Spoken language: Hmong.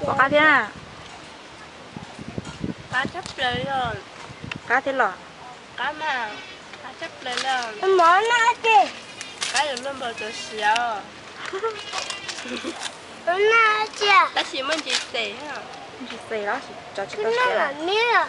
Pom qab thiab na. Qab tshaj plaws li. Qab thiab los? Qab mas, qab tshaj plaws li. Mov no ces qab yuav luaj npaum cov siav. Tab sis muaj ntsis xes, ntsis xes los tsis tau siav.